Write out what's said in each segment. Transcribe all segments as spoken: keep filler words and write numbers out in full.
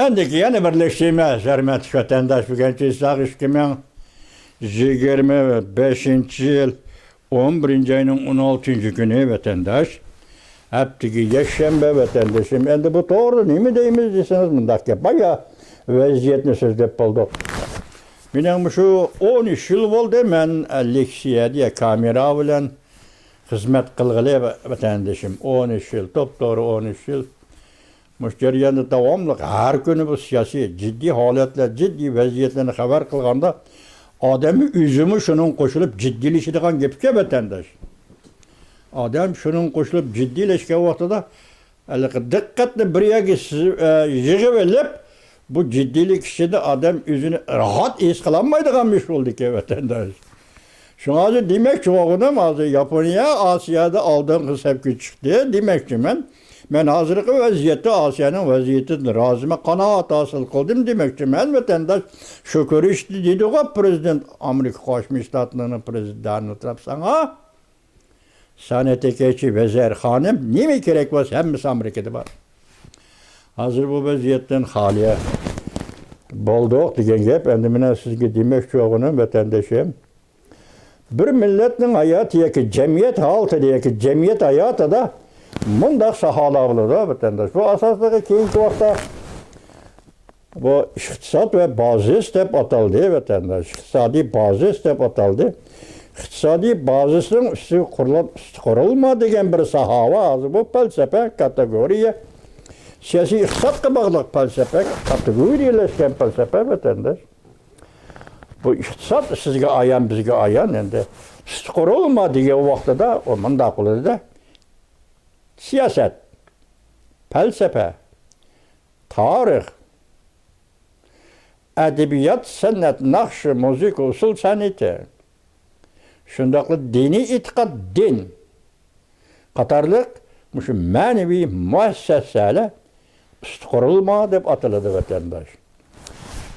ئەندىكى يەنە بىرلىشىمىز، ھۆرمەتلىك ۋەتەنداش، بۈگۈن چىسلاق ئىككى مىڭ يىگىرمە بەشىنچى يىل ئون بىرىنچى ئاينىڭ ئون ئالتىنچى كۈنى، ۋەتەنداش. ھەپتىگە يەكشەنبە، ۋەتەندىشىم. ئەندى بۇ توغرىدا نېمە دەيمىز دېسىڭىز، مۇنداق گەپ. بايا ۋەزىيەتنى سۆزلەپ بولدۇق. مېنىڭ مۇشۇ ئون ئۈچ يىل بولدى، مەن لېكسىيەدە كامېرا بىلەن خىزمەت قىلغىلى، ۋەتەندىشىم. ئون ئۈچ يىل، توپتوغرا ئون ئۈچ يىل. مۇشۇ جەرياندا داۋاملىق ھەر كۈنى بۇ سىياسىي جىددىي ھالەتلەر، جىددىي ۋەزىيەتلەرنى خەۋەر قىلغاندا، ئادەم ئۆزىمۇ شۇنىڭغا قوشۇلۇپ جىددىيلىشىدىغان گەپكەن، ۋەتەنداش. ئادەم شۇنىڭغا قوشۇلۇپ جىددىيلەشكەن ۋاقتىدا، ھېلىقى دىققەتنى بىر يەرگە سىز-، ئە، يىغىۋېلىپ، بۇ جىددىيلىك ئىچىدە ئادەم ئۆزىنى راھەت ھېس قىلالمايدىغان مىش بولدىكەن، ۋەتەنداش. شۇڭا ھازىر دېمەكچى بولغىنىم، ھازىر ياپونىيە ئاسىيادا ئالدىنقى سەپكە چىقتى دېمەكچىمەن. مەن ھازىرقى ۋەزىيەتتە، ئاسىيانىڭ ۋەزىيىتىدىن رازىمەن، قانائەت ھاسىل قىلدىم دېمەكچىمەن، ۋەتەنداش. شۇ كۆرۈشتە دېدىغۇ پىرېزىدېنت، ئامېرىكا قوشما شتاتلىرىنىڭ پىرېزىدېنتى تۇرۇپ ساڭا، ساناتەكەيچى ۋەزىر خانىم، نېمە كېرەك بولسا، ھەممىسى ئامېرىكىدا بار. ھازىر بۇ ۋەزىيەتتىن خالىيە بولدۇق دېگەن گەپ. ئەندى مەن سىزگە دېمەكچى بولغىنىم، ۋەتەندىشىم، بىر مىللەتنىڭ ھاياتى ياكى جەمئىيەت ھالىتىدە ياكى جەمئىيەت ھاياتىدا مۇنداق ساھالار بولىدۇ، ۋەتەنداش. بۇ ئاساسلىقى كېيىنكى ۋاقىتتا بۇ ئىقتىساد ۋە بازىس دەپ ئاتالدى، ۋەتەنداش. ئىقتىسادىي بازىس دەپ ئاتالدى. ئىقتىسادىي بازىسنىڭ ئۈستىگە قۇرۇلغان ئۈستى قۇرۇلما دېگەن بىر ساھە بار. ھازىر بۇ پەلسەپە، كاتېگورىيە، سىياسىي ئىقتىسادقا باغلىق پەلسەپە، كاتېگورىيەلەشكەن پەلسەپە، ۋەتەنداش. بۇ ئىقتىساد سىزگە ئايان، بىزگە ئايان. ئەندى ئۈستى قۇرۇلما دېگەن ۋاقتىدا ئۇ مۇنداق بولىدۇ-دە. سىياسەت، پەلسەپە، تارىخ، ئەدەبىيات، سەنئەت، ناخشا، مۇزىكا، ئۇسسۇل سەنئىتى، شۇنداقلا دىنىي ئېتىقاد، دىن قاتارلىق مۇشۇ مەنىۋى مۇئەسسەسەلەر ئۈستى قۇرۇلما دەپ ئاتىلىدۇ، ۋەتەنداش.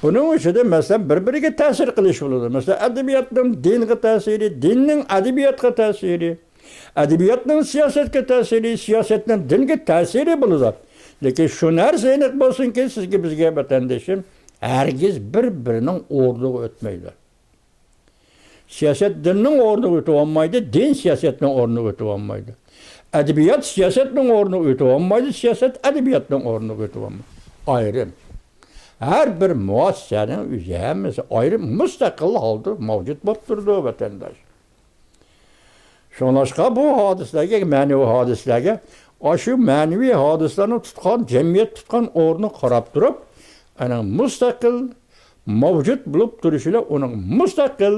بۇنىڭ ئىچىدە، مەسىلەن، بىر-بىرىگە تەسىر قىلىش بولىدۇ. مەسىلەن، ئەدەبىياتنىڭ دىنغا تەسىرى، دىننىڭ ئەدەبىياتقا تەسىرى، ئەدەبىياتنىڭ سىياسەتكە تەسىرى، سىياسەتنىڭ دىنگە تەسىرى بولىدۇ. لېكىن شۇ نەرسە ئېنىق بولسۇنكى، سىزگە، بىزگە، ۋەتەندىشىم، ھەرگىز بىر-بىرىنىڭ ئورنىغا ئۆتمەيدۇ. سىياسەت دىننىڭ ئورنىغا ئۆتۈۋالمايدۇ، دىن سىياسەتنىڭ ئورنىغا ئۆتۈۋالمايدۇ. ئەدەبىيات سىياسەتنىڭ ئورنىغا ئۆتۈۋالمايدۇ، سىياسەت ئەدەبىياتنىڭ ئورنىغا ئۆتۈۋالمايدۇ. ئايرىم. ھەر بىر مۇئەسسەسەنىڭ ئۆزى ھەممىسى ئايرىم، مۇستەقىل ھالدا مەۋجۇت بولۇپ تۇرىدۇ، ۋەتەنداش. شۇڭلاشقا بۇ ھادىسىلەرگە، مەنىۋى ھادىسىلەرگە، ئاشۇ مەنىۋى ھادىسىلەرنىڭ تۇتقان، جەمئىيەت تۇتقان ئورنىغا قاراپ تۇرۇپ، ئەنە مۇستەقىل مەۋجۇت بولۇپ تۇرۇشى بىلەن ئۇنىڭ مۇستەقىل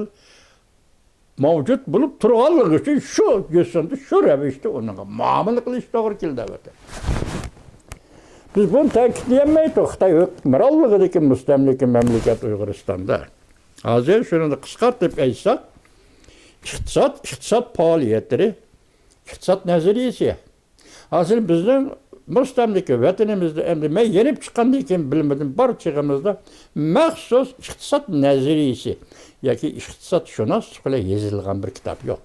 مەۋجۇت بولۇپ تۇرغانلىقى ئۈچۈن شۇ يوسۇندا، شۇ رەۋىشتە ئۇنىڭغا مۇئامىلە قىلىش توغرا كېلىدۇ، ئەلۋەتتە. بىز بۇنى تەكىتلىيەلمەيتتۇق، خىتاي ھۆكۈمرانلىقىدىكى مۇستەملىكە مەملىكەت ئۇيغۇرىستاندا. ھازىر شۇنى قىسقارتىپ ئېيتساق، ئىقتىساد، ئىقتىساد پائالىيەتلىرى، ئىقتىساد نەزەرىيىسى. ھازىر بىزنىڭ مۇستەملىكە ۋەتىنىمىزدە، ئەمدى مەن يېنىپ چىققاندىن كېيىن بىلمىدىم، بار چېغىمىزدا مەخسۇس ئىقتىساد نەزەرىيىسى ياكى ئىقتىسادشۇناسلىق بىلەن يېزىلغان بىر كىتاب يوق.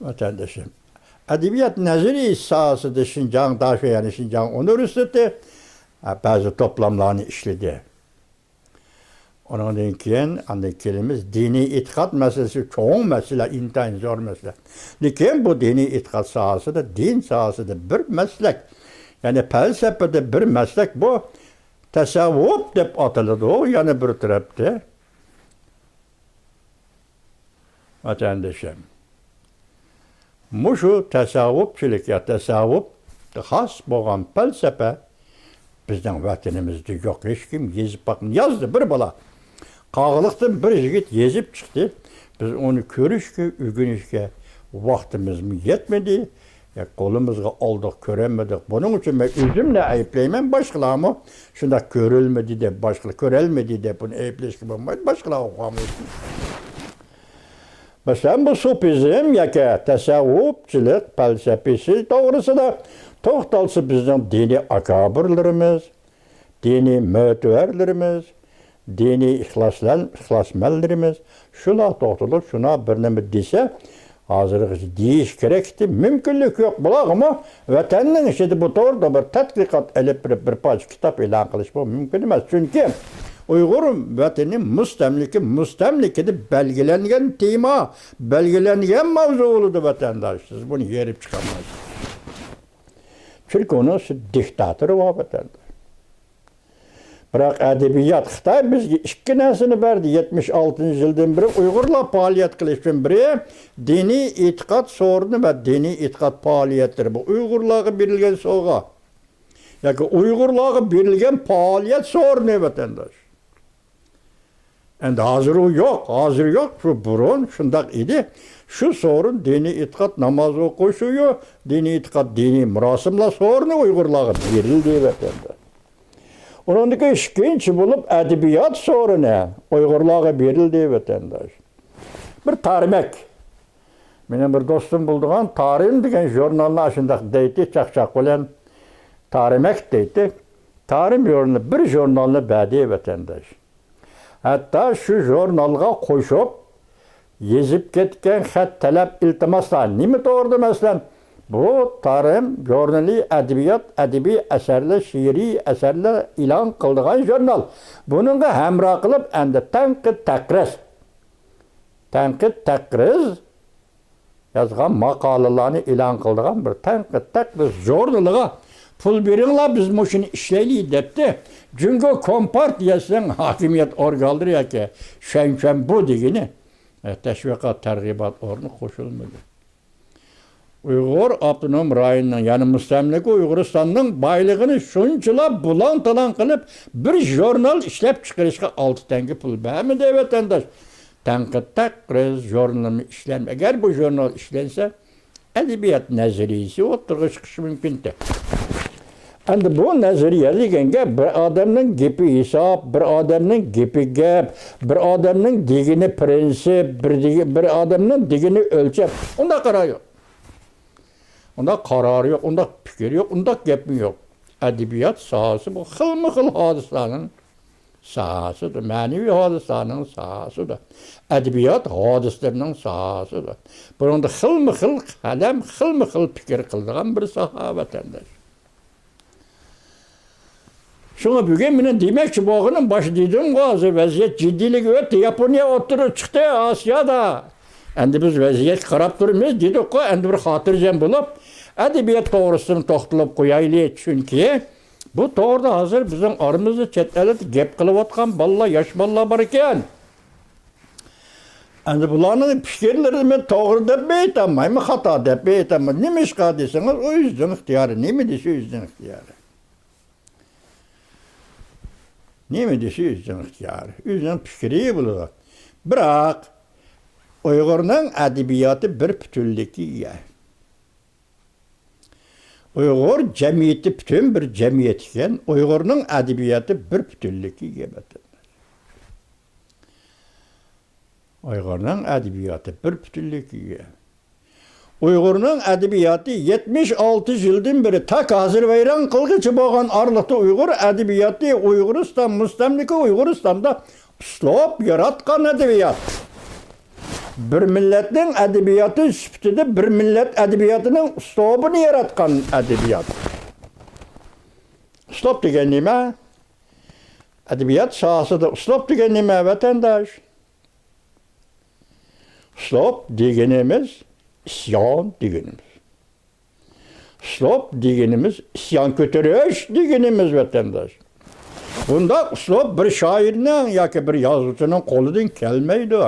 ۋەتەندىشىم، ئەدەبىيات نەزەرىيىسى ساھەسىدە شىنجاڭ داشۆ، يەنى شىنجاڭ ئۇنىۋېرسىتېتى، ھە، بەزى توپلاملارنى ئىشلىدى. ئۇنىڭدىن كېيىن، ئاندىن كېلىمىز دىنىي ئېتىقاد مەسىلىسى، چوڭ مەسىلە، ئىنتايىن زور مەسىلە. لېكىن بۇ دىنىي ئېتىقاد ساھەسىدە، دىن ساھەسىدە بىر مەسلەك، يەنى پەلسەپىدە بىر مەسلەك، بۇ تەسەۋۋۇپ دەپ ئاتىلىدۇ، يەنە بىر تەرەپتە. ۋەتەندىشىم، مۇشۇ تەسەۋۋۇپچىلىك يا تەسەۋۋۇپقا خاس بولغان پەلسەپە بىزنىڭ ۋەتىنىمىزدە يوق. ھېچكىم يېزىپ باقمىدى. يازدى بىر بالا. قاغىلىقتىن بىر يىگىت يېزىپ چىقتى. بىز ئۇنى كۆرۈشكە، ئۆگىنىشكە ۋاقتىمىزمۇ يەتمىدى. يا، قولىمىزغا ئالدۇق، كۆرەلمىدۇق. بۇنىڭ ئۈچۈن مەن ئۆزۈمنى ئەيىبلەيمەن، باشقىلارمۇ شۇنداق كۆرۈلمىدى دەپ، باشقىلار كۆرەلمىدى دەپ بۇنى ئەيىبلەشكە بولمايدۇ، باشقىلار ئوقۇغان بولسۇن. مەسىلەن، بۇ سۇپىزم ياكى تەسەۋۋۇپچىلىق پەلسەپىسى توغرىسىدا توختالسا، بىزنىڭ دىنىي ئاكابىرلىرىمىز، دىنىي مۆتىۋەرلىرىمىز، دىنىي ئىخلاسلار، ئىخلاسمەنلىرىمىز شۇلار توختىلىپ، شۇلار بىر نېمە دېسە، ھازىرغىچە دېيىش كېرەكتى، مۇمكىنلىك يوق. بۇلارغىمۇ ۋەتەننىڭ ئىچىدە بۇ توغرىدا بىر تەتقىقات ئېلىپ بېرىپ، بىر پارچە كىتاب ئېلان قىلىشمۇ مۇمكىن ئەمەس. چۈنكى ئۇيغۇر ۋەتىنى مۇستەملىكە، مۇستەملىكىدە بەلگىلەنگەن تېما، بەلگىلەنگەن ماۋزۇ بولىدۇ، ۋەتەنداش. سىز بۇنى يېرىپ چىقالمايسىز. چۈنكى ئۇنىڭ دىكتاتورى بار، ۋەتەنداش. بىراق ئەدەبىيات، خىتاي بىزگە ئىككى نەرسىنى بەردى. يەتمىش ئالتىنچى يىلدىن بېرى ئۇيغۇرلار پائالىيەت قىلىش ئۈچۈن، بىرى دىنىي ئېتىقاد سورۇنى ۋە دىنىي ئېتىقاد پائالىيەتلىرى، بۇ ئۇيغۇرلارغا بېرىلگەن سوۋغا ياكى ئۇيغۇرلارغا بېرىلگەن پائالىيەت سورۇنى، ۋەتەنداش. ئەمدى ھازىر ئۇ يوق، ھازىر يوق، شۇ بۇرۇن شۇنداق ئىدى. شۇ سورۇن دىنىي ئېتىقاد ناماز ئوقۇش ئۆيى، دىنىي ئېتىقاد دىنىي مۇراسىملار سورۇنى ئۇيغۇرلارغا بېرىلدى، ۋەتەنداش. ئۇنىڭدىكى ئىككىنچى بولۇپ ئەدەبىيات سورۇنى ئۇيغۇرلارغا بېرىلدى، ۋەتەنداش. بىر تارىمەك، مېنىڭ بىر دوستۇم بولىدىغان تارىم دېگەن ژۇرنالنى ئاشۇنداق دەيتتى، چاقچاق بىلەن تارىمەك دەيتتى. تارىم ژۇرنىلى بىر ژۇرنالنى بەردى، ۋەتەنداش. ھەتتا شۇ ژۇرنالغا قوشۇپ يېزىپ كەتكەن خەت، تەلەپ، ئىلتىماسلار نېمە توغرىدا، مەسىلەن، بۇ تارىم ژۇرنىلى ئەدەبىيات، ئەدەبىي ئەسەرلەر، شېئىرىي ئەسەرلەر ئېلان قىلىدىغان ژۇرنال. بۇنىڭغا ھەمراھ قىلىپ، ئەمدى تەنقىد، تەقرىز، تەنقىد، تەقرىز يازغان ماقالىلارنى ئېلان قىلىدىغان بىر تەنقىد، تەقرىز ژۇرنىلىغا پۇل بېرىڭلار، بىز مۇشۇنى ئىشلەيلى، دەپتۇ. جۇڭگو كومپارتىيەسىنىڭ ھاكىمىيەت ئورگانلىرى ياكى شۈەنچۈەنبۇ دېگىنى، ئە، تەشۋىقات، تەرغىبات ئورنى قوشۇلمىدى. ئۇيغۇر ئاپتونوم رايونىنىڭ، يەنى مۇستەملىكە ئۇيغۇرىستاننىڭ بايلىقىنى شۇنچىلا بۇلاڭ-تالاڭ قىلىپ، بىر ژۇرنال ئىشلەپ چىقىرىشقا ئالتە تەڭگە پۇل بەرمىدى، ۋەتەنداش. تەنقىد، تەقرىز ژۇرنىلىمۇ ئىشلەنمە. ئەگەر بۇ ژۇرنال ئىشلەنسە، ئەدەبىيات نەزەرىيىسى ئوتتۇرىغا چىقىشى مۇمكىنتى. ئەمدى بۇ نەزەرىيە دېگەن گەپ بىر ئادەمنىڭ گېپى ھېساب، بىر ئادەمنىڭ گېپى گەپ، بىر ئادەمنىڭ دېگىنى پىرىنسىپ، بىر دېگى-، بىر ئادەمنىڭ دېگىنى ئۆلچەم. ئۇنداق قارار يوق. ئۇنداق قارار يوق، ئۇنداق پىكىر يوق، ئۇنداق گەپمۇ يوق. ئەدەبىيات ساھەسى بۇ خىلمۇ خىل ھادىسىلەرنىڭ ساھەسىدۇر، مەنىۋى ھادىسىلەرنىڭ ساھەسىدۇر، ئەدەبىيات ھادىسىلىرىنىڭ ساھەسىدۇر. بۇنىڭدا خىلمۇ خىل قەلەم، خىلمۇ خىل پىكىر قىلىدىغان بىر ساھە، ۋەتەنداش. شۇڭا بۈگۈن مېنىڭ دېمەكچى بولغىنىم، باشتا دېدىمغۇ، ھازىر ۋەزىيەت جىددىيلىكى ئۆتتى، ياپونىيە ئوتتۇرىغا چىقتى ئاسىيادا. ئەمدى بىز ۋەزىيەتكە قاراپ تۇرىمىز دېدۇققۇ، ئەمدى بىر خاتىرجەم بولۇپ، ئەدەبىيات توغرىسىدىن توختىلىپ قويايلى، چۈنكى بۇ توغرىدا ھازىر بىزنىڭ ئارىمىزدا چەت ئەلدە گەپ قىلىۋاتقان بالىلار، ياش بالىلار بار ئىكەن. ئەمدى بۇلارنىڭ پىكىرلىرىنى مەن توغرا دەپمۇ ئېيتالمايمەن، خاتا دەپمۇ ئېيتالمايمەن. نېمىشقا دېسىڭىز، ئۇ ئۆزىنىڭ ئىختىيارى. نېمە دېسە ئۆزىنىڭ ئىختىيارى. نېمە دېسە ئۆزىنىڭ ئىختىيارى. ئۆزىنىڭ پىكرى بولىدۇ. بىراق، ئۇيغۇرنىڭ ئەدەبىياتى بىر پۈتۈنلۈككە ئىگە. ئۇيغۇر جەمئىيىتى پۈتۈن بىر جەمئىيەت ئىكەن، ئۇيغۇرنىڭ ئەدەبىياتى بىر پۈتۈنلۈككە ئىگە، ۋەتەنداش. ئۇيغۇرنىڭ ئەدەبىياتى بىر پۈتۈنلۈككە ئىگە. ئۇيغۇرنىڭ ئەدەبىياتى يەتمىش ئالتە يىلدىن بېرى تاكى ھازىر ۋەيران قىلغۇچە بولغان ئارىلىقتا ئۇيغۇر ئەدەبىياتى ئۇيغۇرىستان، مۇستەملىكە ئۇيغۇرىستاندا ئۇسلۇب ياراتقان ئەدەبىيات. بىر مىللەتنىڭ ئەدەبىياتى سۈپىتىدە بىر مىللەت ئەدەبىياتىنىڭ ئۇسلۇبىنى ياراتقان ئەدەبىيات. ئۇسلۇب دېگەن نېمە؟ ئەدەبىيات ساھەسىدە ئۇسلۇب دېگەن نېمە، ۋەتەنداش؟ ئۇسلۇب دېگىنىمىز ئىسيان دېگىنىمىز. ئۇسلۇب دېگىنىمىز ئىسيان كۆتۈرۈش دېگىنىمىز، ۋەتەنداش. بۇنداق ئۇسلۇب بىر شائىرنىڭ ياكى بىر يازغۇچىنىڭ قولىدىن كەلمەيدۇ.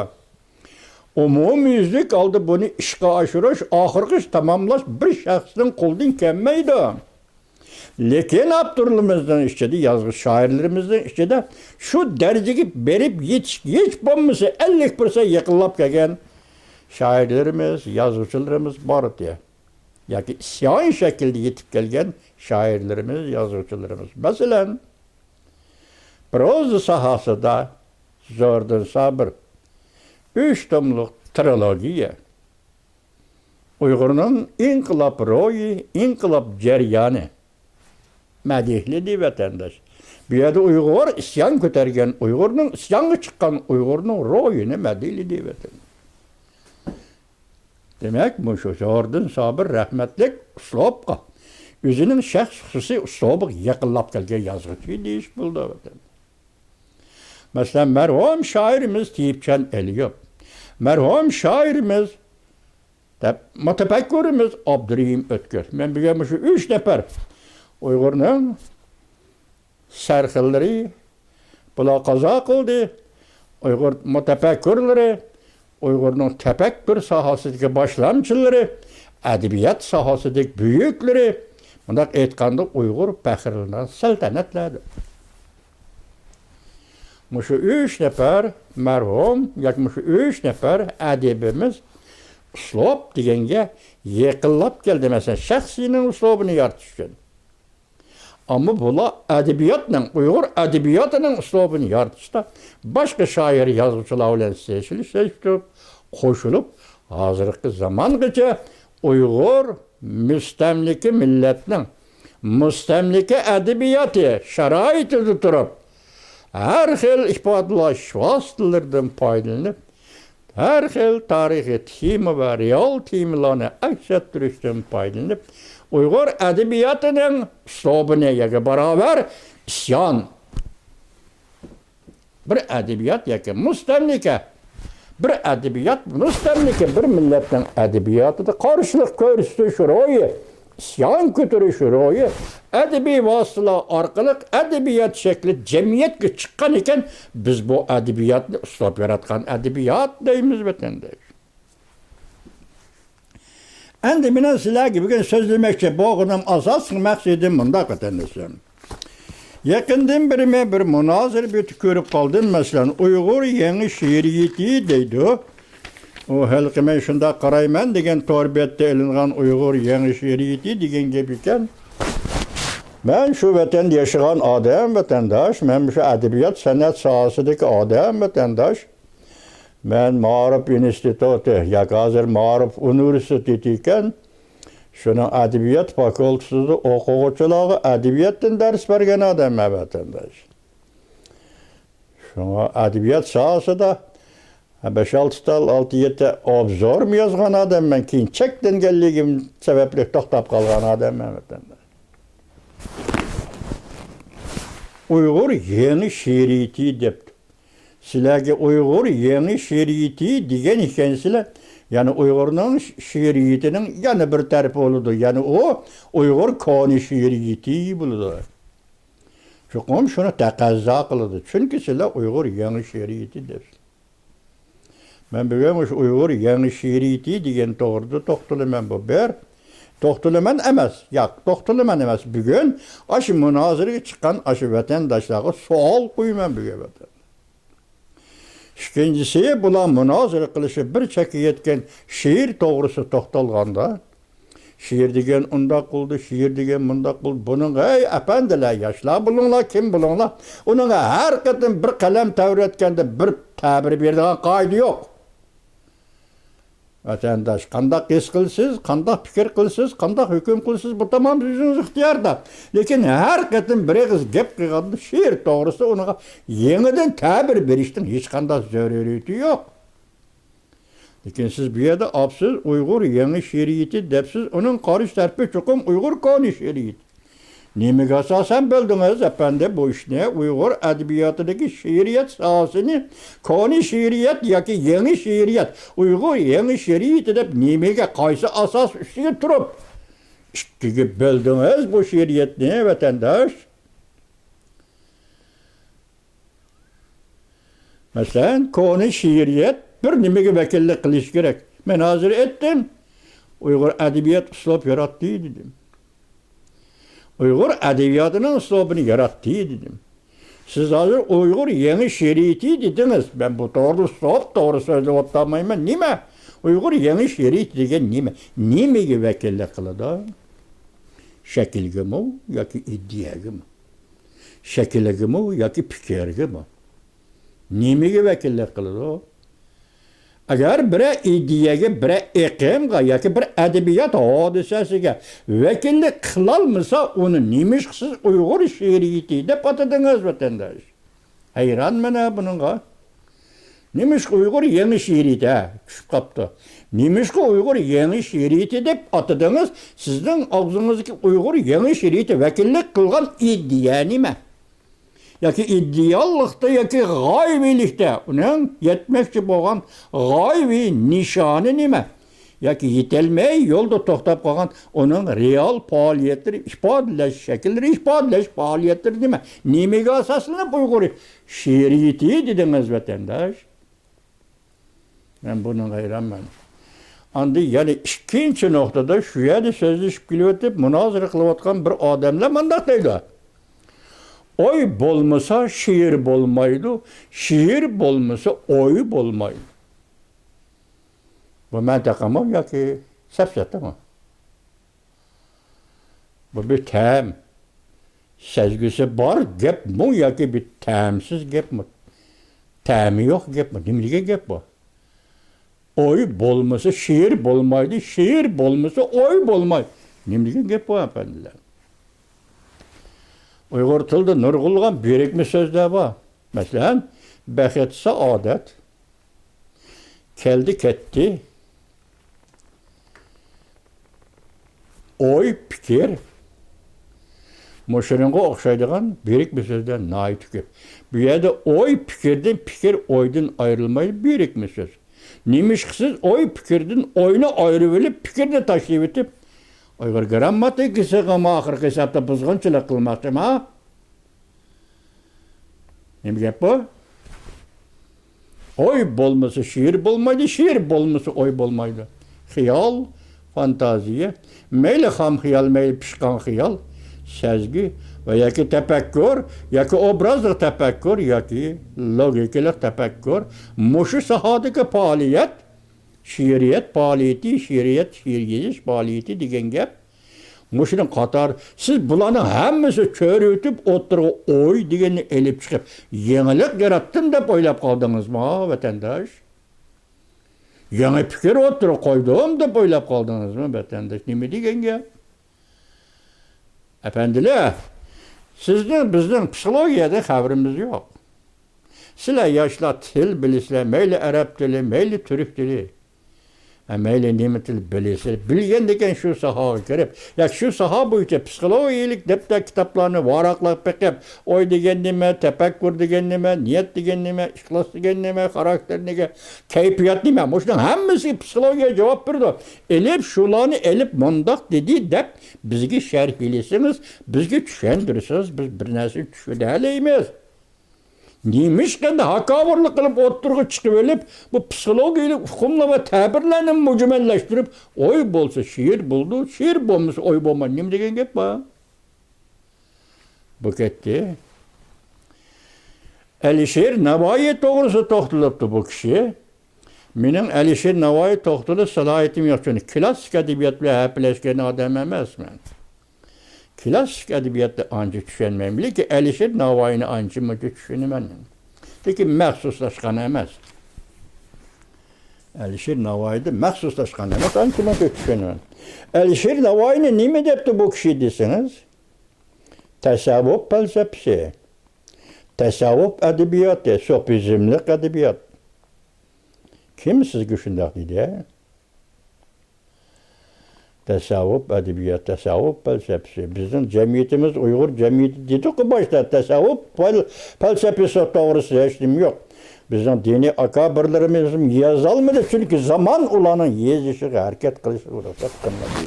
ئومۇميۈزلۈك ھالدا بۇنى ئىشقا ئاشۇرۇش، ئاخىرغىچە تاماملاش بىر شەخسنىڭ قولىدىن كەلمەيدۇ. لېكىن ئاپتورلىرىمىزنىڭ ئىچىدە، يازغۇچى شائىرلىرىمىزنىڭ ئىچىدە شۇ دەرىجىگە بېرىپ يېتىش، ھېچ بولمىسا ئەللىك پىرسەنت يېقىنلاپ كەلگەن شائىرلىرىمىز، يازغۇچىلىرىمىز بار ئىدى. ياكى ئىسيان شەكلىدە يېتىپ كەلگەن شائىرلىرىمىز، يازغۇچىلىرىمىز. مەسىلەن، پروزا ساھەسىدە زوردۇن سابىر، ئۈچ توملۇق ترىلوگىيە. ئۇيغۇرنىڭ ئىنقىلاب روھى، ئىنقىلاب جەريانى مەدھىيلىدى، ۋەتەنداش. بۇ يەردە ئۇيغۇر ئىسيان كۆتەرگەن، ئۇيغۇرنىڭ ئىسيانغا چىققان ئۇيغۇرنىڭ روھىنى مەدھىيلىدى، ۋەتەن. دېمەك، مۇشۇ زوھىردىن سابىر رەھمەتلىك ئۇسلۇبقا، ئۆزىنىڭ شەخسىي خۇسۇسىي ئۇسلۇبىغا يېقىنلاپ كەلگەن يازغۇچى دېيىش بولىدۇ. مەسىلەن، مەرھۇم شائىرىمىز تېيىپجان ئەلىيېۋ، مەرھۇم شائىرىمىز دەپ مۇتەپەككۇرىمىز ئابدۇرېھىم ئۆتكۈر. مەن بۈگۈن مۇشۇ ئۈچ نەپەر ئۇيغۇرنىڭ سەرخىللىرى، بۇلار قازا قىلدى. ئۇيغۇر مۇتەپەككۇرلىرى، ئۇيغۇرنىڭ تەپەككۇر ساھەسىدىكى باشلامچىلىرى، ئەدەبىيات ساھەسىدىكى بۈيۈكلىرى، مۇنداق ئېيتقاندا ئۇيغۇر پەخىرلىنىدىغان سەلتەنەتلەردۇر. مۇشۇ ئۈچ نەپەر مەرھۇم ياكى مۇشۇ ئۈچ نەپەر ئەدىبىمىز ئۇسلۇب دېگەنگە يېقىنلاپ كەلدى. مەسىلەن، شەخسىينىڭ ئۇسلۇبىنى يارىتىش ئۈچۈن. ئەمما بۇلار ئەدەبىياتنىڭ، ئۇيغۇر ئەدەبىياتىنىڭ ئۇسلۇبىنى يارىتىشتا باشقا شائىر، يازغۇچىلار بىلەن سېلىشتۇرۇپ، قوشۇلۇپ، ھازىرقى زامانغىچە ئۇيغۇر مۇستەملىكە مىللەتنىڭ مۇستەملىكە ئەدەبىياتى شارائىتىدا تۇرۇپ، ھەر خىل ئىپادىلەش ۋاسىتىلىرىدىن پايدىلىنىپ، ھەر خىل تارىخىي تېما ۋە رېئال تېمىلارنى ئەكس ئەتتۈرۈشتىن پايدىلىنىپ، ئۇيغۇر ئەدەبىياتىنىڭ ئۇسلۇبىنى يەرگە باراۋەر ئىسيان. بىر ئەدەبىيات ياكى مۇستەملىكە، بىر ئەدەبىيات مۇستەملىكە، بىر مىللەتنىڭ ئەدەبىياتىدا قارشىلىق كۆرسىتىش روھى، ئىسيان كۆتۈرۈش روھى ئەدەبىي ۋاسىتىلەر ئارقىلىق ئەدەبىيات شەكلى جەمئىيەتكە چىققان ئىكەن، بىز بۇ ئەدەبىياتنى ئۇسلۇب ياراتقان ئەدەبىيات دەيمىز، ۋەتەنداش. ئەمدى مېنىڭ سىلەرگە بۈگۈن سۆزلىمەكچى بولغىنىم، ئاساسلىق مەقسىتىم مۇنداق، ۋەتەنداشلىرىم. يېقىندىن بېرى مەن بىر مۇنازىرە بېتى كۆرۈپ قالدىم. مەسىلەن، ئۇيغۇر يېڭى شېئىرىيىتى دەيدۇ. ئۇ ھېلىقى مەن شۇنداق قارايمەن دېگەن تور بەتتە ئېلىنغان ئۇيغۇر يېڭى شېئىرىيىتى دېگەن گەپ ئىكەن. مەن شۇ ۋەتەندە ياشىغان ئادەم، ۋەتەنداش. مەن مۇشۇ ئەدەبىيات، سەنئەت ساھەسىدىكى ئادەم، ۋەتەنداش. مەن مائارىپ ئىنستىتۇتى ياكى ھازىر مائارىپ ئۇنىۋېرسىتېتى ئىكەن، شۇنىڭ ئەدەبىيات فاكۇلتېتىدا ئوقۇغۇچىلارغا ئەدەبىياتتىن دەرس بەرگەن ئادەممەن، ۋەتەنداش. شۇڭا ئەدەبىيات ساھەسىدە بەش-ئالتە تال، ئالتە-يەتتە ئوبزورمۇ يازغان ئادەممەن، كېيىن چەكلەنگەنلىكىم سەۋەبلىك توختاپ قالغان ئادەممەن، ۋەتەنداش. ئۇيغۇر يېڭى شېئىرىيىتى دەپتۇ. سىلەرگە ئۇيغۇر يېڭى شېئىرىيىتى دېگەن ئىكەنسىلەر. يەنى ئۇيغۇرنىڭ ش-، شېئىرىيىتىنىڭ يەنە بىر تەرىپى بولىدۇ. يەنى ئۇ ئۇيغۇر كونا شېئىرىيىتى بولىدۇ. چوقۇم شۇنى تەقەززا قىلىدۇ. چۈنكى سىلەر ئۇيغۇر يېڭى شېئىرىيىتى دەپسىلەر. مەن بۈگۈن مۇشۇ ئۇيغۇر يېڭى شېئىرىيىتى دېگەن توغرىدا توختىلىمەن، بۇ بىر. توختىلىمەن ئەمەس، ياق، توختىلىمەن ئەمەس. بۈگۈن ئاشۇ مۇنازىرىگە چىققان ئاشۇ ۋەتەنداشلارغا سوئال قويىمەن بۈگۈن، ۋەتەن. ئىككىنچىسى، بۇلار مۇنازىرە قىلىشىپ بىر چەككە يەتكەن شېئىر توغرىسىدا توختالغاندا، شېئىر دېگەن ئۇنداق قىلدى، شېئىر دېگەن مۇنداق قىلدى. بۇنىڭغا، ھەي، ئەپەندىلەر، ياشلار بولۇڭلار، كىم بولۇڭلار، ئۇنىڭغا ھەر قېتىم بىر قەلەم تەۋرەتكەندە بىر تەبىر بېرىدىغان قائىدە يوق. ۋەتەنداش، قانداق ھېس قىلىسىز، قانداق پىكىر قىلىسىز، قانداق ھۆكۈم قىلىسىز، بۇ تامام ئۆزىڭىز ئىختىياردا. لېكىن ھەر قېتىم بىر ئېغىز گەپ قىلغاندا شېئىر توغرىسىدا ئۇنىڭغا يېڭىدىن تەبىر بېرىشنىڭ ھېچقانداق زۆرۈرىيىتى يوق. لېكىن سىز بۇ يەردە ئاپسىز، ئۇيغۇر يېڭى شېئىرىيىتى دەپسىز، ئۇنىڭ قارشى تەرىپى چوقۇم ئۇيغۇر كونا شېئىرىيىتى. نېمىگە ئاساسەن بۆلدىڭىز، ئەپەندى، بۇ ئىشنى؟ ئۇيغۇر ئەدەبىياتىدىكى شېئىرىيەت ساھەسىنى كونا شېئىرىيەت ياكى يېڭى شېئىرىيەت، ئۇيغۇر يېڭى شېئىرىيىتى دەپ نېمىگە، قايسى ئاساس ئۈستىگە تۇرۇپ ئىككىگە بۆلدىڭىز بۇ شېئىرىيەتنى، ۋەتەنداش؟ مەسىلەن، كونا شېئىرىيەت بىر نېمىگە ۋەكىللىك قىلىشى كېرەك؟ مەن ھازىر ئېيتتىم، ئۇيغۇر ئەدەبىيات ئۇسلۇب ياراتتى دېدىم. ئۇيغۇر ئەدەبىياتىنىڭ ئۇسلۇبىنى ياراتتى دېدىم. سىز ھازىر ئۇيغۇر يېڭى شېئىرىيىتى دېدىڭىز. مەن بۇ توغرىدا سوپ توغرا سۆزلەۋاتالمايمەن. نېمە؟ ئۇيغۇر يېڭى شېئىرىيىتى دېگەن نېمە؟ نېمىگە ۋەكىللىك قىلىدۇ؟ شەكىلگىمۇ ياكى ئىدىيەگىمۇ؟ شەكىلگىمۇ ياكى پىكىرگىمۇ؟ نېمىگە ۋەكىللىك قىلىدۇ؟ ئەگەر بىرەر ئىدىيەگە، بىرەر ئېقىمغا ياكى بىر ئەدەبىيات ھادىسەسىگە ۋەكىللىك قىلالمىسا، ئۇنى نېمىشقا سىز ئۇيغۇر شېئىرىيىتى دەپ ئاتىدىڭىز، ۋەتەنداش؟ ھەيرانمەن ھە بۇنىڭغا. نېمىشقا ئۇيغۇر يېڭى شېئىرىيىتى، ھە، چۈشۈپ قاپتۇ. نېمىشقا ئۇيغۇر يېڭى شېئىرىيىتى دەپ ئاتىدىڭىز؟ سىزنىڭ ئاغزىڭىزدىكى ئۇيغۇر يېڭى شېئىرىيىتى ۋەكىللىك قىلغان ئىدىيە نېمە؟ ياكى ئىدېئاللىقتا ياكى غايىۋىلىكتە ئۇنىڭ يەتمەكچى بولغان غايىۋى نىشانى نېمە؟ ياكى يېتەلمەي يولدا توختاپ قالغان ئۇنىڭ رېئال پائالىيەتلىرى، ئىپادىلەش شەكىللىرى، ئىپادىلەش پائالىيەتلىرى نېمە؟ نېمىگە ئاساسلىنىپ ئۇيغۇر شېئىرىيىتى دېدىڭىز، ۋەتەنداش؟ مەن بۇنىڭغا ھەيرانمەن. ئاندىن يەنە ئىككىنچى نۇقتىدا شۇ يەردە سۆزلىشىپ كېلىۋېتىپ، مۇنازىرە قىلىۋاتقان بىر ئادەملەر مۇنداق دەيدۇ: «ئوي بولمىسا شېئىر بولمايدۇ، شېئىر بولمىسا ئوي بولمايدۇ.» بۇ مەنتىقىمۇ ياكى سەپسەتىمۇ؟ بۇ بىر تەم، سەزگۈسى بار گەپمۇ ياكى بىر تەمسىز گەپمۇ؟ تەمى يوق گەپمۇ؟ نېمە دېگەن گەپ بۇ؟ ئوي بولمىسا شېئىر بولمايدۇ، شېئىر بولمىسا ئوي بولمايدۇ. نېمە دېگەن گەپ بۇ، ئەپەندىلەر؟ ئۇيغۇر تىلىدا نۇرغۇنلىغان بىرىكمە سۆزلەر بار. مەسىلەن، بەخت، سائادەت، كەلدى، كەتتى، ئوي، پىكىر. مۇشۇنىڭغا ئوخشايدىغان بىرىكمە سۆزلەر ناھايىتى كۆپ. بۇ يەردە ئوي پىكىردىن، پىكىر ئويدىن ئايرىلمايدۇ، بىرىكمە سۆز. نېمىشقا سىز ئوي پىكىردىن ئوينى ئايرىۋېلىپ، پىكىرنى تاشلىۋېتىپ، ئۇيغۇر گرامماتىكىسىغىمۇ ئاخىرقى ھېسابتا بۇزغۇنچىلىق قىلماقچىما؟ نېمە گەپ بۇ؟ ئوي بولمىسا شېئىر بولمايدۇ، شېئىر بولمىسا ئوي بولمايدۇ. خىيال، فانتازىيە، مەيلى خام خىيال، مەيلى پىشقان خىيال، سەزگۈ ۋە ياكى تەپەككۇر، ياكى ئوبرازلىق تەپەككۇر، ياكى لوگىكىلىق تەپەككۇر، مۇشۇ ساھەدىكى پائالىيەت، شېئىرىيەت پائالىيىتى، شېئىرىيەت، شېئىر يېزىش پائالىيىتى دېگەن گەپ. مۇشۇنىڭ قاتارى، سىز بۇلارنىڭ ھەممىسى چۆرۈۋېتىپ ئوتتۇرىغا ئوي دېگەننى ئېلىپ چىقىپ، يېڭىلىق ياراتتىم دەپ ئويلاپ قالدىڭىزمۇ، ۋەتەنداش؟ يېڭى پىكىر ئوتتۇرىغا قويدۇم دەپ ئويلاپ قالدىڭىزمۇ، ۋەتەنداش؟ نېمە دېگەن گەپ؟ ئەپەندىلەر، سىزنىڭ، بىزنىڭ پسىخولوگىيەدىن خەۋىرىمىز يوق. سىلەر ياشلار تىل بىلىسىلەر، مەيلى ئەرەب تىلى، مەيلى تۈرك تىلى، ھە، مەيلى نېمە تىل بىلىسىلەر، بىلگەندىكىن شۇ ساھەگە كىرىپ، ياكى شۇ ساھە بويىچە پسىخولوگىيەلىك دەپتەر كىتابلارنى ۋاراقلاپ بېقىپ، ئوي دېگەن نېمە، تەپەككۇر دېگەن نېمە، نىيەت دېگەن نېمە، ئىخلاس دېگەن نېمە، خاراكتېر نېمە، كەيپىيات نېمە، مۇشۇنىڭ ھەممىسىگە پسىخولوگىيە جاۋاب بېرىدۇ. ئېلىپ، شۇلارنى ئېلىپ مۇنداق دېدى دەپ بىزگە شەرھلىسىڭىز، بىزگە چۈشەندۈرسىڭىز، بىز بىر نەرسىنى چۈشىنەلەيمىز. نېمىشقا ئەمدى ھاكاۋۇرلۇق قىلىپ ئوتتۇرىغا چىقىۋېلىپ، بۇ پسىخولوگىيەلىك ئۇقۇملار ۋە تەبىرلەرنى مۇجمەللەشتۈرۈپ، ئوي بولسا شېئىر بولىدۇ، شېئىر بولمىسا ئوي بولمايدۇ. نېمە دېگەن گەپ بار؟ بۇ كەتتى. ئەلىشىر ناۋايى توغرىسىدا توختىلىپتۇ بۇ كىشى. مېنىڭ ئەلىشىر ناۋايى توختىلىش سالاھىيىتىم يوق، چۈنكى كلاسسىك ئەدەبىيات بىلەن ھەپىلەشكەن ئادەم ئەمەسمەن. كلاسسىك ئەدەبىياتنى ئانچە چۈشەنمەيمەن، لېكىن ئەلىشىر ناۋايىنى ئانچە-مۇنچە چۈشىنىمەن. لېكىن مەخسۇسلاشقان ئەمەس. ئەلىشىر ناۋايىدا مەخسۇسلاشقان ئەمەس، ئانچە-مۇنچە چۈشىنىمەن. ئەلىشىر ناۋايىنى نېمە دەپتۇ بۇ كىشى دېسىڭىز، تەسەۋۋۇپ پەلسەپىسى، تەسەۋۋۇپ ئەدەبىياتى، سوپىزملىق ئەدەبىيات. كىم سىزگە شۇنداق دېدى؟ تەسەۋۋۇپ ئەدەبىيات، تەسەۋۋۇپ پەلسەپىسى. بىزنىڭ جەمئىيىتىمىز ئۇيغۇر جەمئىيىتى دېدۇققۇ باشتا، تەسەۋۋۇپ پەل-، پەلسەپىسى توغرىسىدا ھېچنېمە يوق. بىزنىڭ دىنىي ئاكابىرلىرىمىز يازالمىدى، چۈنكى زامان ئۇلارنىڭ يېزىشىغا، ھەرىكەت قىلىشىغا رۇخسەت قىلمىدى.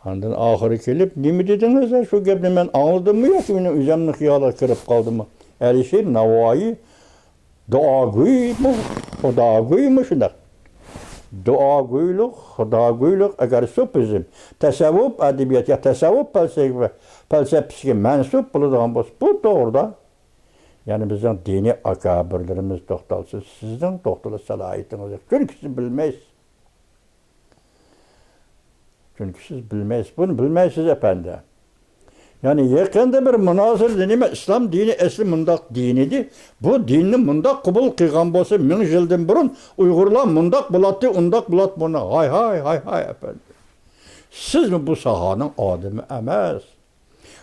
ئاندىن ئاخىرى كېلىپ، نېمە دېدىڭىز؟ شۇ گەپنى مەن ئاڭلىدىممۇ ياكى مېنىڭ ئۆزۈمنىڭ خىيالىغا كىرىپ قالدىمۇ؟ ئەلىشىر ناۋايى دۇئاگويمۇ، خۇداگويمۇ شۇنداق. دۇئاگويلۇق، خۇداگويلۇق ئەگەر سوپىزم، تەسەۋۋۇپ ئەدەبىيات يا تەسەۋۋۇپ پەلسەپە، پەلسەپىسىگە مەنسۇپ بولىدىغان بولسا، بۇ توغرىدا، يەنى بىزنىڭ دىنىي ئاكابىرلىرىمىز توختالسا، سىزنىڭ توختىلىش سالاھىيىتىڭىز يوق. چۈنكى سىز بىلمەيسىز. چۈنكى سىز بىلمەيسىز، بۇنى بىلمەيسىز، ئەپەندى. يەنى يېقىندا بىر مۇنازىرىدە نېمە، ئىسلام دىنى ئەسلى مۇنداق دىن ئىدى، بۇ دىننى مۇنداق قوبۇل قىلغان بولسا، مىڭ يىلدىن بۇرۇن ئۇيغۇرلار مۇنداق بولاتتى، ئۇنداق بولاتتى، بۇنى، ھاي، ھاي، ھاي، ھاي، ئەپەندى. سىزمۇ بۇ ساھەنىڭ ئادىمى ئەمەس.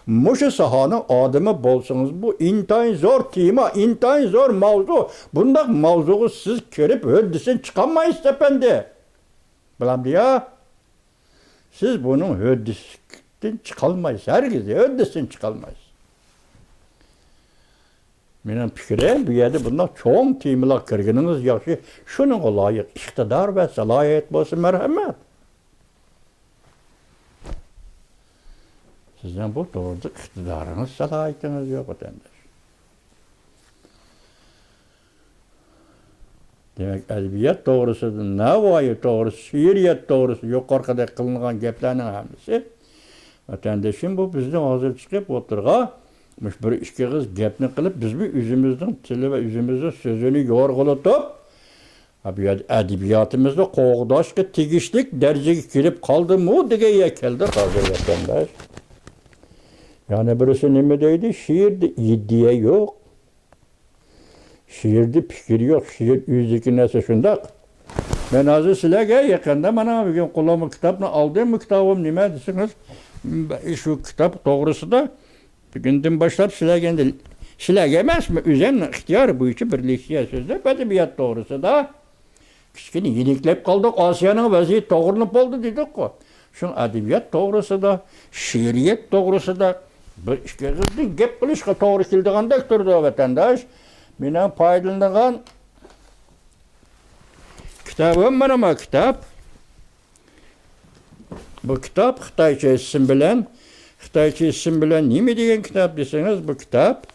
مۇشۇ ساھەنىڭ ئادىمى بولسىڭىز، بۇ ئىنتايىن زور تېما، ئىنتايىن زور ماۋزۇ. بۇنداق ماۋزۇغا سىز كىرىپ ھۆددىسىنى چىقالمايسىز، ئەپەندى. بىلەمدى يا؟ سىز بۇنىڭ ھۆددىسىدىن چىقالمايسىز، ھەرگىز ھۆددىسىدىن چىقالمايسىز. مېنىڭ پىكرىم، بۇ يەردە بۇنداق چوڭ تېمىلارغا كىرگىنىڭىز ياخشى. شۇنىڭغا لايىق ئىقتىدار ۋە سالاھىيەت بولسا مەرھەمەت. سىزنىڭ بۇ توغرىدا ئىقتىدارىڭىز، سالاھىيىتىڭىز يوق، ۋەتەنداش. دېمەك، ئەدەبىيات توغرىسىدا، نەۋايى توغرىسىدا، شېئىرىيەت توغرىسىدا يۇقىرىقىدەك قىلىنغان گەپلەرنىڭ ھەممىسى، ۋەتەندىشىم، بۇ بىزنىڭ ھازىر چىقىپ ئوتتۇرىغا مۇشۇ بىر ئىككى ئېغىز گەپنى قىلىپ، بىزمۇ ئۆزىمىزنىڭ تىلى ۋە ئۆزىمىزنىڭ سۆزىنى يورغىلىتىپ، ئەدەبىيات-، ئەدەبىياتىمىزنى قوغداشقا تېگىشلىك دەرىجىگە كېلىپ قالدىمۇ دېگەن يەرگە كەلدۇق ھازىر، ۋەتەنداش. يەنە بىرسى نېمە دەيدۇ؟ شېئىردا ئىدىيە يوق. شېئىردا پىكىر يوق، شېئىر ئۆزىدىكى نەرسە شۇنداق. مەن ھازىر سىلەرگە يېقىندا مانا بۈگۈن قولۇمغا كىتابنى ئالدىم، بۇ كىتابىم نېمە دېسىڭىز، شۇ كىتاب توغرىسىدا بۈگۈندىن باشلاپ سىلەرگە ئەمدى، سىلەرگە ئەمەس، مەن ئۆزۈمنىڭ ئىختىيارى بويىچە بىر لېكسىيە سۆزلەپ، ئەدەبىيات توغرىسىدا. كىچىككىنە يېنىكلەپ قالدۇق، ئاسىيانىڭ ۋەزىيىتى توغرىلىنىپ بولدى دېدۇققۇ. شۇڭا ئەدەبىيات توغرىسىدا، شېئىرىيەت توغرىسىدا بىر ئىككى ئېغىزدىن گەپ قىلىشقا توغرا كېلىدىغاندەك تۇرىدۇ، ۋەتەنداش. مېنىڭ پايدىلىنىدىغان كىتابىم مانا ما كىتاب. بۇ كىتاب خىتايچە ئىسىم بىلەن، خىتايچە ئىسىم بىلەن نېمە دېگەن كىتاب دېسىڭىز، بۇ كىتاب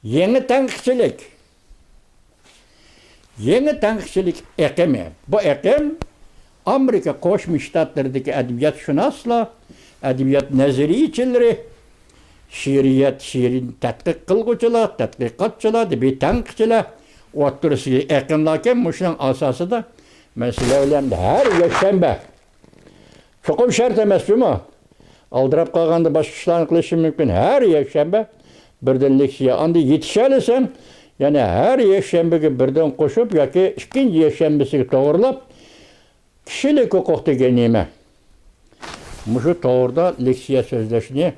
يېڭى تەنقىدچىلىك. يېڭى تەنقىدچىلىك ئېقىمى. بۇ ئېقىم ئامېرىكا قوشما شتاتلىرىدىكى ئەدەبىياتشۇناسلار، ئەدەبىيات نەزەرىيچىلىرى، شېئىرىيەت، شېئىرنى تەتقىق قىلغۇچىلار، تەتقىقاتچىلار، ئەدەبىي تەنقىدچىلار ئوتتۇرىسىدىكى ئېقىملاركەن. مۇشۇنىڭ ئاساسىدا مەن سىلەر بىلەن ھەر يەكشەنبە، چوقۇم شەرت ئەمەس جۇمۇ، ئالدىراپ قالغاندا باشقا ئىشلارنى قىلىشىم مۇمكىن، ھەر يەكشەنبە بىردىن لېكسىيە، ئاندىن يېتىشەلىسەم يەنە ھەر يەكشەنبىگە بىردىن قوشۇپ ياكى ئىككىنچى يەكشەنبىسىگە توغرىلاپ، كىشىلىك ھوقۇق دېگەن نېمە؟ مۇشۇ توغرىدا لېكسىيە سۆزلەشنى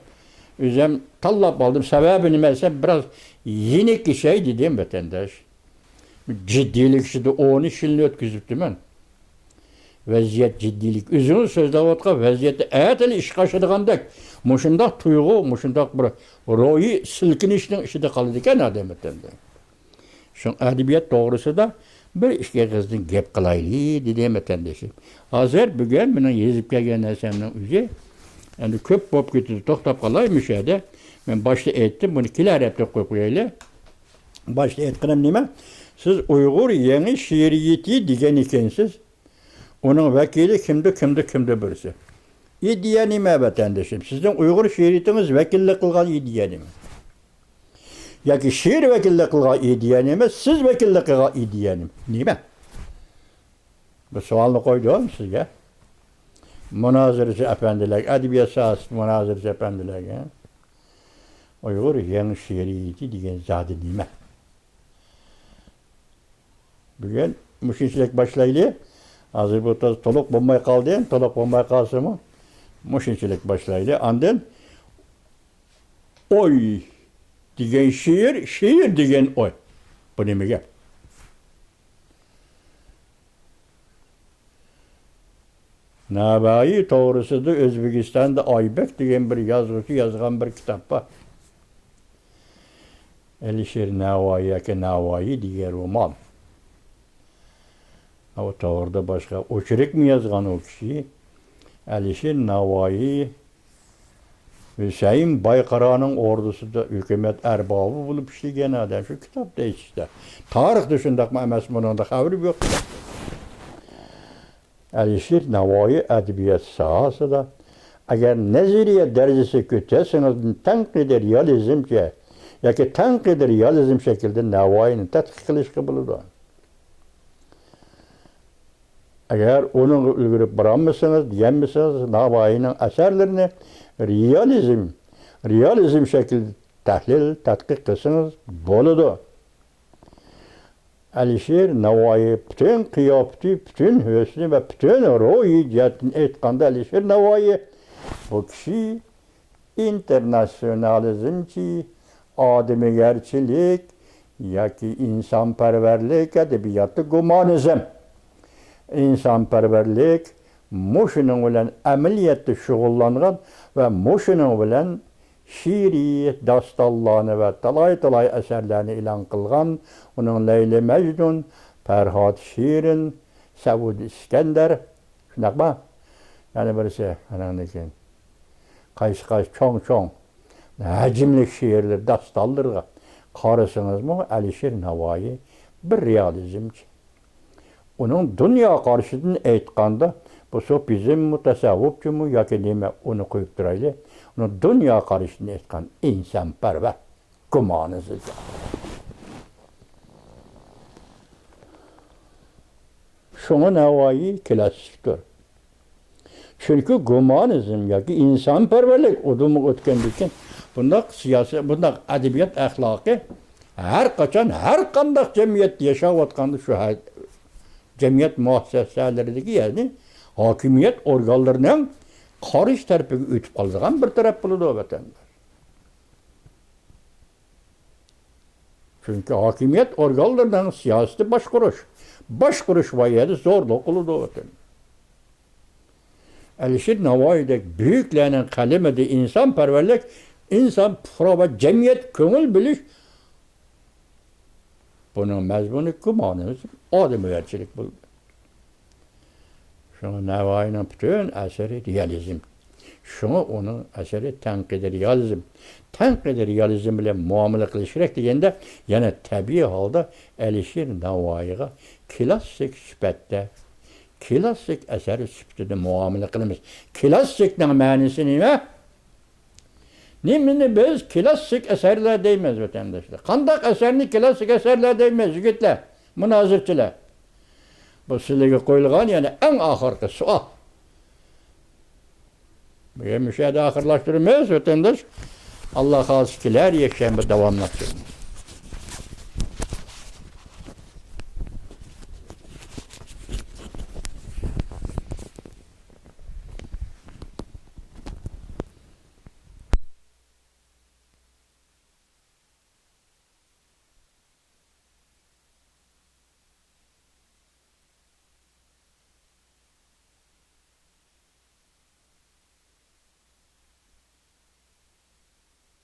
ئۆزۈم تاللاپ ئالدىم. سەۋەبى نېمە دېسەم، بىراز يېنىكلىشەي دېدىم، ۋەتەنداش. جىددىيلىك ئىچىدە ئون ئۈچ يىلنى ئۆتكۈزۈپتىمەن. ۋەزىيەت جىددىيلىك. ئۆزىڭىز سۆزلەۋاتقان ۋەزىيەتتە ئەتىلا ئىشقا ئاشىدىغاندەك مۇشۇنداق تۇيغۇ، مۇشۇنداق بىر روھىي سىلكىنىشنىڭ ئىچىدە قالىدىكەن ئادەم، ۋەتەنداش. شۇڭا ئەدەبىيات توغرىسىدا بىر ئىككى ئېغىزدىن گەپ قىلايلى، دېدىم ۋەتەندىشىم. ھازىر بۈگۈن مېنىڭ يېزىپ كەلگەن نەرسەمنىڭ ئۆزى ئەمدى كۆپ بولۇپ كېتىدۇ، توختاپ قالاي مۇشۇ يەردە. مەن باشتا ئېيتتىم، بۇنى كېلەر ھەپتە قويۇپ قويايلى. باشتا ئېيتقىنىم نېمە؟ سىز ئۇيغۇر يېڭى شېئىرىيىتى دېگەن ئىكەنسىز. ئۇنىڭ ۋەكىلى كىمدۇ، كىمدۇ، كىمدۇ بىرسى. ئىدىيە نېمە، ۋەتەندىشىم؟ سىزنىڭ ئۇيغۇر شېئىرىيىتىڭىز ۋەكىللىك قىلغان ئىدىيە نېمە؟ ياكى شېئىر ۋەكىللىك قىلغان ئىدىيە نېمە؟ سىز ۋەكىللىك قىلغان ئىدىيە نېمە؟ نېمە؟ بۇ سوئالنى قويدۇم سىزگە. مۇنازىرىچى ئەپەندىلەرگە، ئەدەبىيات ساھەسىدە مۇنازىرىچى ئەپەندىلەرگە، ئۇيغۇر يېڭى شېئىرىيىتى دېگەن زادى نېمە؟ بۈگۈن مۇشۇنچىلىك باشلايلى. ھازىر بۇ تازا تولۇق بولماي قالدى. تولۇق بولماي قالسىمۇ، مۇشۇنچىلىك باشلايلى. ئاندىن ئوي دېگەن شېئىر، شېئىر دېگەن ئوي. بۇ نېمە گەپ؟ نەۋايى توغرىسىدا ئۆزبېكىستاندا ئايبەك دېگەن بىر يازغۇچى يازغان بىر كىتاب بار. ئەلىشىر نەۋايى ياكى نەۋايى دېگەن رومان. ئۇ توغرىدا باشقا ئوچېركمۇ يازغان ئۇ كىشى. ئەلىشىر نەۋايى ھۈسەيىن بايقارانىڭ ئوردىسىدا ھۆكۈمەت ئەربابى بولۇپ ئىشلىگەن ئادەم. شۇ كىتابتا ئېيتىشتا. تارىختا شۇنداقمۇ ئەمەسمۇ، ئۇنىڭدا خەۋىرى يوق. ئەلىشىر نەۋايى ئەدەبىيات ساھەسىدە ئەگەر نەزەرىيە دەرىجىسىگە كۆتەرسىڭىز، تەنقىدىي رېئالىزمچە ياكى تەنقىدىي رېئالىزم شەكلىدە نەۋايىنى تەتقىق قىلىشقا بولىدۇ. ئەگەر ئۇنىڭغا ئۈلگۈرۈپ بارالمىسىڭىز، دېيەلمىسىڭىز، نەۋايىنىڭ ئەسەرلىرىنى رېئالىزم، رېئالىزم شەكلىدە تەھلىل، تەتقىق قىلسىڭىز بولىدۇ. ئەلىشىر نەۋايى پۈتۈن قىياپىتى، پۈتۈن ھۆسنى ۋە پۈتۈن روھىي جەھەتتىن ئېيتقاندا، ئەلىشىر نەۋايى بۇ كىشى ئىنتېرناتسىيونالىزمچى، ئادىمىگەرچىلىك ياكى ئىنسانپەرۋەرلىك ئەدەبىياتى گۇمانىزم. ئىنسانپەرۋەرلىك مۇشۇنىڭ بىلەن ئەمەلىيەتتە شۇغۇللانغان ۋە مۇشۇنىڭ بىلەن شېئىرىي داستانلارنى ۋە تالاي-تالاي ئەسەرلەرنى ئېلان قىلغان، ئۇنىڭ لەيلى مەجنۇن، پەرھات شېرىن، سەئۇد ئىسكەندەر، شۇنداقمۇ؟ يەنە بىرسى، ئانىڭدىن كېيىن قايسى-قايسى چوڭ-چوڭ ھەجىملىك شېئىرلىرى، داستانلىرىغا قارىسىڭىزمۇ، ئەلىشىر ناۋايى بىر رېئالىزمچى. ئۇنىڭ دۇنيا قارىشىدىن ئېيتقاندا، بۇ سوفىزممۇ، تەسەۋۋۇپچۇمۇ ياكى نېمە، ئۇنى قويۇپ تۇرايلى. ئۇنىڭ دۇنيا قارىشىدىن ئېيتقان ئىنسانپەرۋەر، گۇمانىزم. شۇڭا ناۋايى كىلاسسىكتۇر. چۈنكى گۇمانىزم ياكى ئىنسانپەرۋەرلىك ئۇدۇلمۇ ئۆتكەندىكىن، بۇنداق سىياسىي، بۇنداق ئەدەبىيات ئەخلاقى ھەر قاچان، ھەر قانداق جەمئىيەتتە ياشاۋاتقاندا، شۇ ھە-، جەمئىيەت مۇئەسسەسەلىرىدىكى، يەنى ھاكىمىيەت ئورگانلىرىنىڭ قارشى تەرىپىگە ئۆتۈپ قالىدىغان بىر تەرەپ بولىدۇ، ۋەتەنداش. چۈنكى ھاكىمىيەت ئورگانلىرىنىڭ سىياسىتى باشقۇرۇش، باشقۇرۇش ۋە يەنە زورلۇق قىلىدۇ، ۋەتەن. ئەلىشىر ناۋايىدەك بۈيۈكلەرنىڭ قەلىمىدە ئىنسانپەرۋەرلىك، ئىنسان پۇقرا ۋە جەمئىيەت كۆڭۈل بۆلۈش، بۇنىڭ مەزمۇنى گۇمانىزم، ئادىمىگەرچىلىك بولدى. شۇڭا نەۋايىنىڭ پۈتۈن ئەسىرى رېئالىزم. شۇڭا ئۇنىڭ ئەسىرى تەنقىدىي رېئالىزم. تەنقىدىي رېئالىزم بىلەن مۇئامىلە قىلىش كېرەك دېگەندە، يەنە تەبىئىي ھالدا ئەلىشىر ناۋايىغا كىلاسسىك سۈپەتتە، كىلاسسىك ئەسەر سۈپىتىدە مۇئامىلە قىلىمىز. كىلاسسىكنىڭ مەنىسى نېمە؟ نېمىنى بىز كىلاسسىك ئەسەرلەر دەيمىز، ۋەتەنداشلار؟ قانداق ئەسەرنى كىلاسسىك ئەسەرلەر دەيمىز، يىگىتلەر، مۇنازىرىچىلەر؟ بۇ سىلەرگە قويۇلغان يەنە ئەڭ ئاخىرقى سوئال. بۈگۈن مۇشۇ يەردە ئاخىرلاشتۇرىمىز، ۋەتەنداش. ئاللا خالىسا، كېلەر يەكشەنبە داۋاملاشتۇرىمىز.